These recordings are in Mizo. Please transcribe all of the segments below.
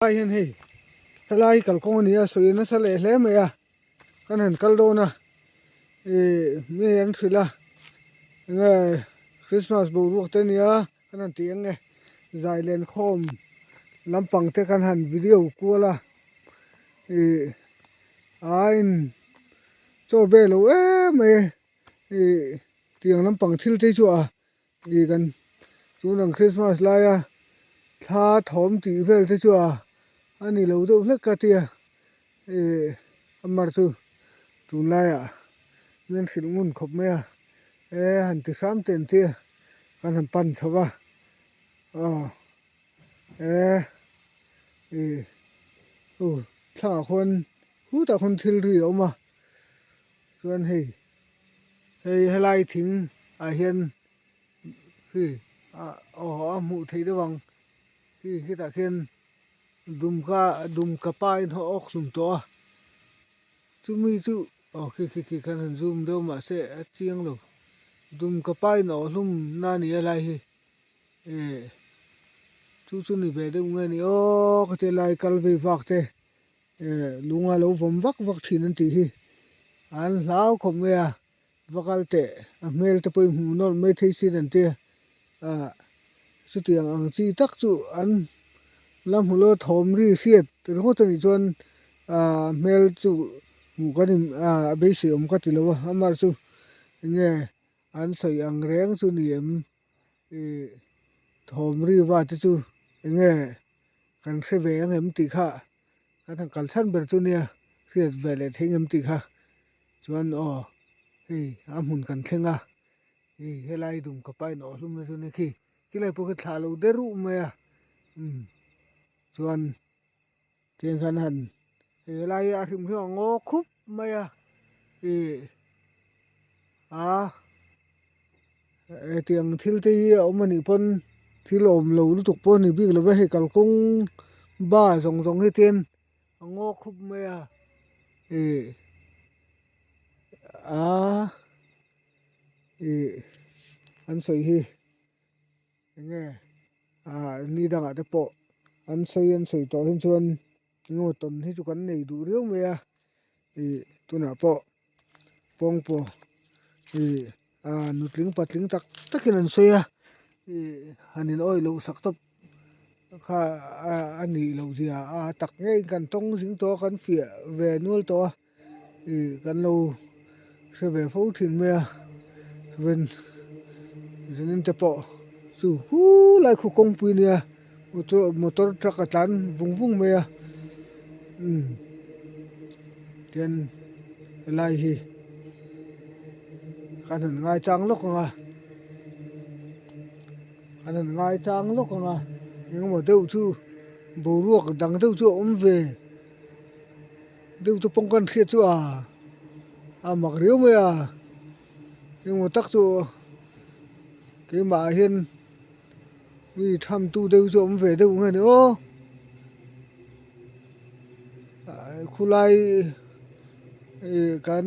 Lai hian hei helai kalkawng a ni a sawi nasa leh hle mai a kan han kal dawn a ih mi an hrilh a enge christmas boruak te a nia kan han tih ang e zai len khawm lampang te kan han video kual a ih a in chaw vel lo em mai ih tiang lampang thil te chu a. Ih kan tun ang Christmas laia thla thawm tih vel te chu a a ni lo deuh hlek ka tia ih a mar chu tunlaiah min hrilh ngun khawp mai a e han ti hram te an tia kan han pan chho va aw e ih aw thlangah khuan hutah khuan thil ri a awm a chuan hei. Hei helai thing ah hian khi ah aw a hmuh theih deuh ang khi khitah khian dumka dumka pa in a awk hlum tawh a chumi chu aw khi khi khi khan han zoom deuh mahse a chiang lo dumka pa in a awh hlum na a ni a helai hi eh chu chu ni ve deuh nge ni aw ka ti a lai kal vei vak te. Eh lung a lo vawm vak vak thin an tih hi an hlau khawp mai a va kal teh a hmel te pawh i hmuh nawlh mai thei sin an tia ah chutiang ang chi tak chu an la hmu lo thawm ri hriat ringawt a nih chuan ah hmel chu hmuh kan in ah a beisei awm ka ti lo a amah chu enge an sawi ang reng chu ni em ih thawm ri va te chu enge kan hre ve ang em tih kha kan han kal chhan ber chu nia hriat ve leh theih ngem tih kha chuan aw hei a hmun kan thleng a hei helai dum ka pain awh hlum na chu ni khi khilai pawh khi thlah lo der ruh mai a umm chuan tiang khan han hei helai hi a hrim hrim a ngaw khup mai a ih a. Hetiang thil te hi a awm anih pawn thil awm lo lutuk pawh a ni bik lo va hei kalkawng ba zawng zawng hi te hian a ngaw khup mai a ih aa ih an sawi hi enge ah ni dangah te pawh an sawi an sawi tawh hi chuan engemaw tawn hi chu kan nei duh riau mai a ih tunah pawh. Pawngpaw ih ah nutling patling tak takin an sawi a ih han in awih loh sak tawp kha a nih loh zia a tak ngeiin kan tawng zing tawh a kan fiah ve nual tawh a ih kan lo hre ve fo thin mai a chuan zanin te pawh chu khulai khu kawngpui a nia motor motor truck a tlan vung vung mai a umm tian helai hi kan han ngai chang lawk ang a kan han ngai chang lawk ang a engemaw deuh chu boruak dang deuh chu a awm ve deuh te pawng kan hriat chu a a mak riau mai a engemaw tak chu keimah ah hian mi tham tu deuh chu awm ve deuh nge ni aw khulai ih kan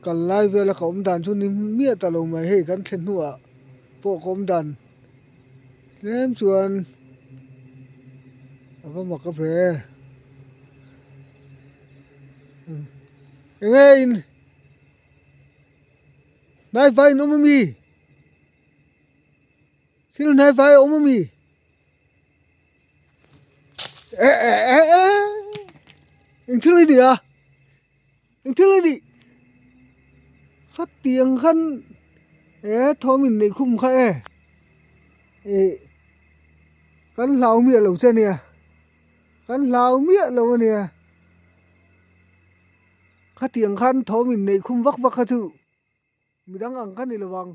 kal lai vela ka awm dan chu ni miah ta lo mai hei kan thlen hnuah pawh ka awm dan tlem chuan a va mak a ve enge in hnai vai in awm ami thil hnai vai a awm ami eh eh eh eh eng thil i ni a eng thil i nih khatiang khan he thawm in neih khum kha e ih kan hlau miah lo che a nia kan hlau miah lo a nia khatiang khan thawm in neih khum vak vak kha chu midang ang kha ni lo ang.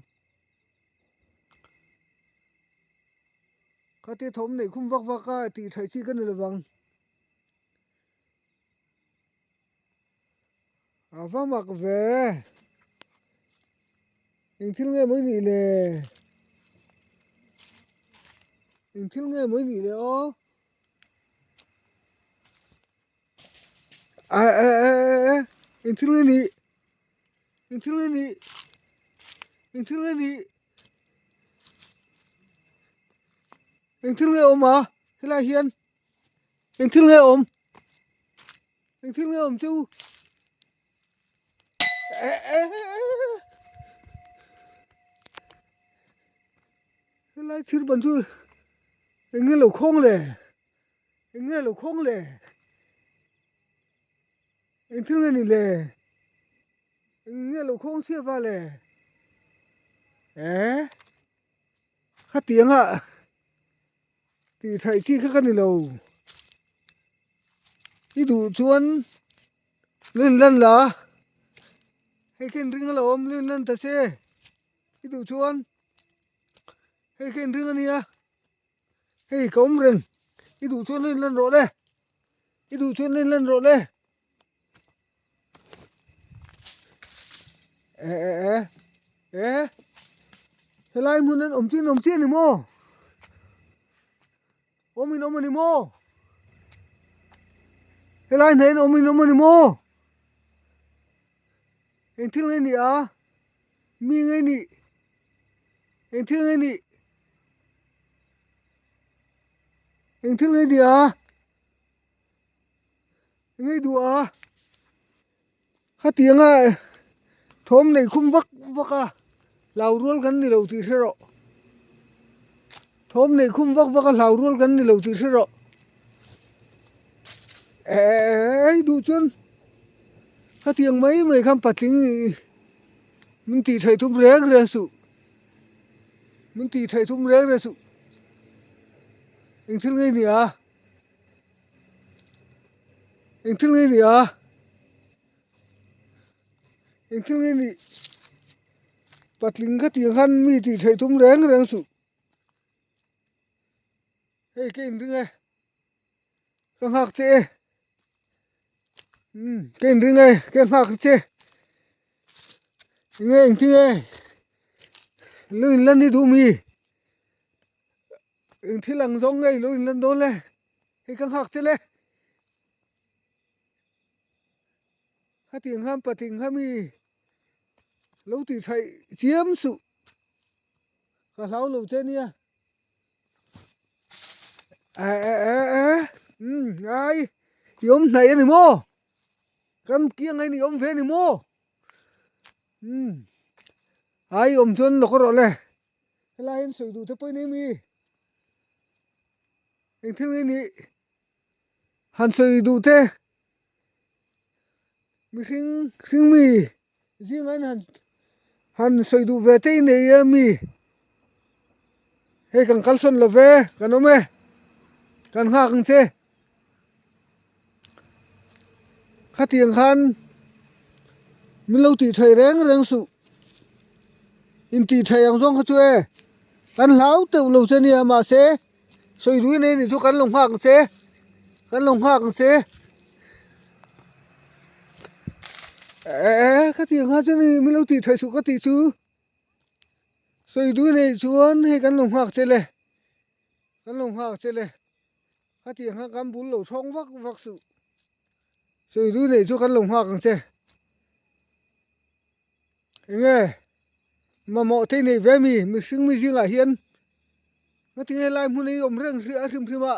Khatia thawm neih khum vak vak a tih theih chi ka ni lovang. A va mak ve. Eng thil nge mawi nih le? Eng thil nge mawi nih le aw? A e e e e eng thil nge nih? Eng thil nge nih? Eng thil nge nih? Eng thil nge awm a helai hian? Eng thil nge awm? Eng thil nge awm chu? Helai thil ban chu eng nge lo khawng le? Eng nge lo khawng le? Eng thil nge ni le? Eng nge lo khawng chhiat va le? Eh? Khatianga tih theih chi kha ka ni lo. I duh chuan len lan la hei kha inring alawm len lan ta che i duh chuan hei kha inring ania hei ka awm reng i duh chuan len lan rawh le i duh chuan len lan rawh le. E e e e helai hmun an awm chian awm chian ni maw awm in awm a ni maw helai hnaih in awm in awm a ni maw eng thil nge ni a mi nge ni eng thil nge ni eng thil nge ni a. Ngei duh a khatianga thawm nei khum vak vak a hlau rual kan ni lo tih hre rawh thawm nei khum vak vak a hlau rual kan ni lo tih hre rawh eeii duh chuan khatiang mai mai khan patling ih min tih theih tum reng reng suh min tih theih tum reng reng suh engthil nge ni a. Eng thil nge ni a? Eng thil nge ni? Patling kha tih khan mi tih theih tum reng reng suh. Hei ka inring e. Ka nghak che e. Umm ka inring e ka nghak che. Enge eng thil nge? Lu in la ni duh mi? Eng thil ang zawng ngei lo in lan dawn le hei ka nghak che le hetiang khan patling kha mi lo tih thaih chiam suh ka hlau lo che nia eh eh eh eh umm ngai i awm hnaih a ni maw kan kiang a ni awm ve a ni maw umm ai awm chuan lawk rawh le. Helai hian sawi duh te pawhin eng mi eng thil nge nih han sawi duh te mihring hring mi zingah hian han han sawi duh ve te i nei a mi hei kan kalsawn lo ve kan awm e kan nghak ang che. Khatiang khan min lo tih theih reng reng suh intih theih ang zawng kha chu e kan hlau teuh lo che nia mahse sawi dui nei nih chu kan lo nghak ang che kan lo nghak ang che eh khatiang kha chuan min lo tih theih suh ka tih chu sawi dui nei chuan hei kan lo nghak che le kan lo nghak che le. Khatiang kha kan bul lo thawng vak vak suh. Sawi dui nei chu kan lo nghak ang che. Enge mamawh te nei ve mi mihring mi zingah hian ngatinge helai hmun hi awm reng a hrim hrim a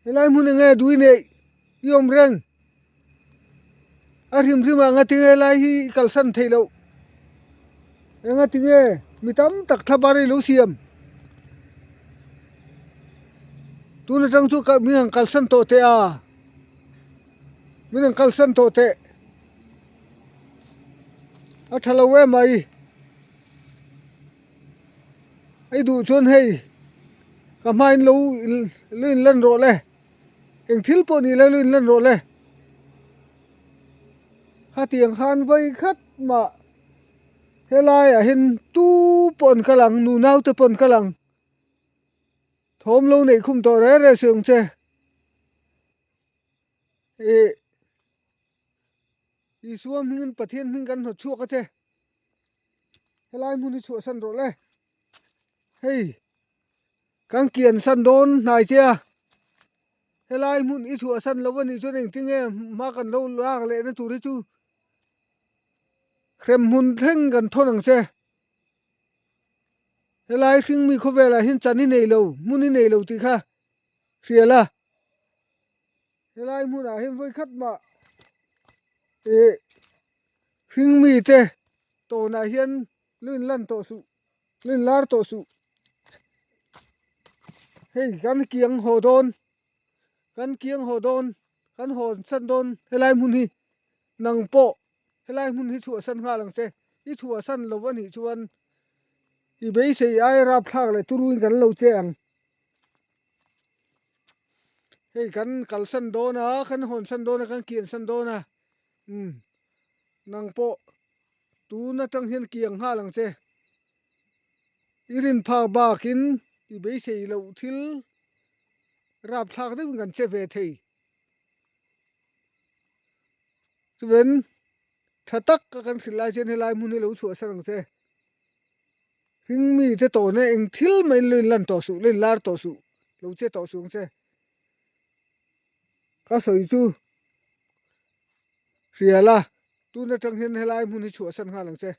helai hmun enge dui neih i awm reng a hrim hrim ah ngatinge helai hi i kalsan theih loh engatinge mi tam tak thlabar hi lo siam. Tun atang chu min han kalsan tawh teh a, min han kalsan tawh teh. A tha lo em mai. Hei duh chuan hei ka hmain lo lo in lan rawh le. Eng thil pawh ni lo lo in lan rawh le. Khatiang khan vawi khat mah helaiah hian tu pawh an kal ang, nunau te pawh an kal ang. Thawm lo neih khum tawh reng reng suh ang che. Ih Isua hmingin Pathian hming kan hnawt chhuak a che. Helai hmun hi chhuahsan rawh le. Hei kan kian san dawn hnai che a. Helai hmun i chhuahsan lo a nih chuan engtinge hma kan lo lak lehna tur hi chu hrem hmun thleng kan thawn ang che. Helai hringmi khawvelah hian chan i nei lo, hmun i nei lo tih kha hria la. Helai hmunah hian vawi khat mah ih hring mite tawnah hian lu in lan tawh suh lu in lar tawh suh. Hei kan kiang haw dawn kan kiang haw dawn kan haw san dawn helai hmun hi nang pawh helai hmun hi chhuahsan nghal ang che i chhuahsan lo a nih chuan i beisei ai rapthlak leh turuin kan lo che ang. Hei kan kalsan dawn a kan hawnsan dawn a kan kiansan dawn a umm nang pawh tun atang hian kiang nghal ang che i rin phak bakin i beisei loh thil rapthlak deuhin kan che ve thei chuan tha tak a kan hrilh lai chuan helai hmun hi lo chhuahsan ang che. Hring mi te tawhna eng thil mai in lo in lan tawh suh, lo in lar tawh suh, lo che tawh suh ang che. Ka sawi chu hria la, tun atang hian helai hmun hi chhuahsan nghal ang che.